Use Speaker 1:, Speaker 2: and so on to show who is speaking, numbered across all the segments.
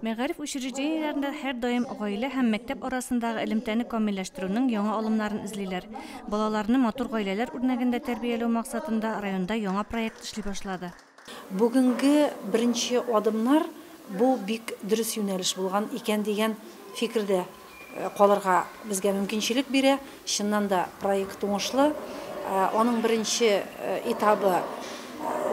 Speaker 1: Мәгариф учреждениеләрендә һәрдаим гаилә һәм мәктәп арасындагы элемтәне камилләштерүнең яңа алымнарын эзлиләр. Балаларны матур гаиләләр үрнәгендә тәрбияләү максатында районда яңа проект эшли башлады.
Speaker 2: Бүгенге беренче адымнар бу бик дөрес юнәлеш булган икән дигән фикердә калырга безгә мөмкинчелек бирә. Чыннан да проект уңышлы. Аның беренче этабы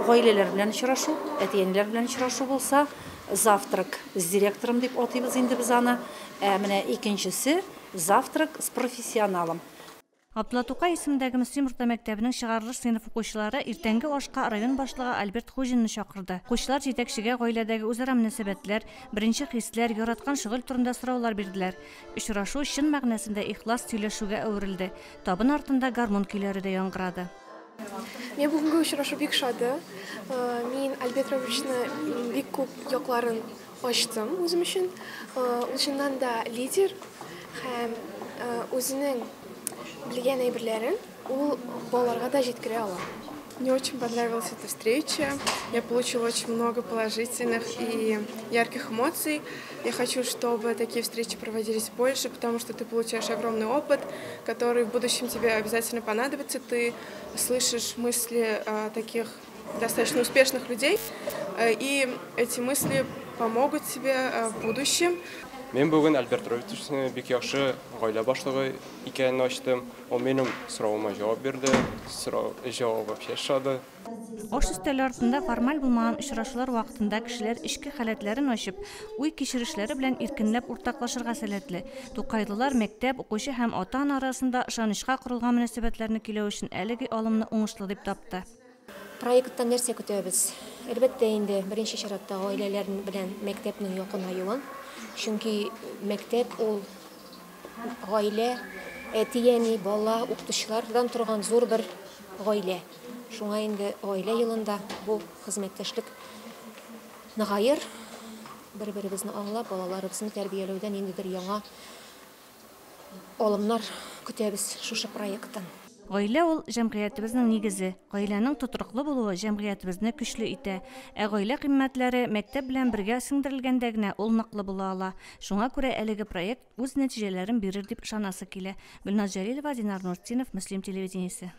Speaker 2: гаиләләр белән очрашу, әти-әниләр белән очрашу булса, завтрак с директором дип атыйбыз инде без аны. Ә менә икенчесе завтрак с профессионалом.
Speaker 1: Габдулла Тукай исемендәге Мөслим урта мәктәбенең чыгарылыш сыйныф укучылары иртәнге ашка район башлыгы Альберт Хуҗинны чакырды. Укучылар җитәкчегә гаиләдәге үзара мөнәсәбәтләр, беренче хисләр, яраткан шөгыль турында сораулар бирделәр. Очрашу чын мәгънәсендә ихлас сөйләшүгә әверелде. Табын артында гармун көйләре дә яңгырады.
Speaker 3: Миңа бүгенге очрашу бик ошады. Мин Альберт Равиловичны бик күп якларын ачтым үзем өчен. Ул чыннан да лидер һәм үзенең белгән әйберләрен ул балаларга да җиткерә ала.
Speaker 4: Мне очень понравилась эта встреча. Я получила очень много положительных и ярких эмоций. Я хочу, чтобы такие встречи проводились больше, потому что ты получаешь огромный опыт, который в будущем тебе обязательно понадобится. Ты слышишь мысли таких достаточно успешных людей, и эти мысли помогут тебе в будущем.
Speaker 5: Мин бүген Альберт Равиловичны бик яхшы гаилә башлыгы икәнен ачтым. Ул минем соравыма җавап бирде. Сорау җавап вообще ошады.
Speaker 1: Аш өстәле артында формаль булмаган очрашулар вакытында кешеләр эчке халәтләрен ачып, уй-кичерешләре белән иркенләп уртаклашырга сәләтле. Тукайлылар мәктәп, укучы һәм ата-ана арасында ышанычка корылган мөнәсәбәтләрне көйләү өчен әлеге алымны уңышлы дип тапты.
Speaker 6: Проекттан нәрсә көтәбез? Әлбәттә инде, беренче чиратта гаиләләр белән мәктәпнең якынаюын. Чөнки мәктәп ул гаилә, әти-әни, бала, укытучылардан торган зур бер гаилә. Шуңа инде гаилә елында бу хезмәттәшлек ныгаер, бер-беребезне аңлап, балаларыбызны тәрбияләүдә ниндидер яңа алымнар көтәбез шушы проекттан.
Speaker 1: Гаилә ул җәмгыятебезнең нигезе. Гаиләнең тотрыклы булуы җәмгыятебезне көчле итә. Ә гаилә кыйммәтләре мәктәп белән бергә сеңдерелгәндә генә ул ныклы була ала. Шуңа күрә әлеге проект үз нәтиҗәләрен бирер дип ышанасы килә. Гөлназ Җәлилова, Динар Нуртдинов, Мөслим телевидениесе.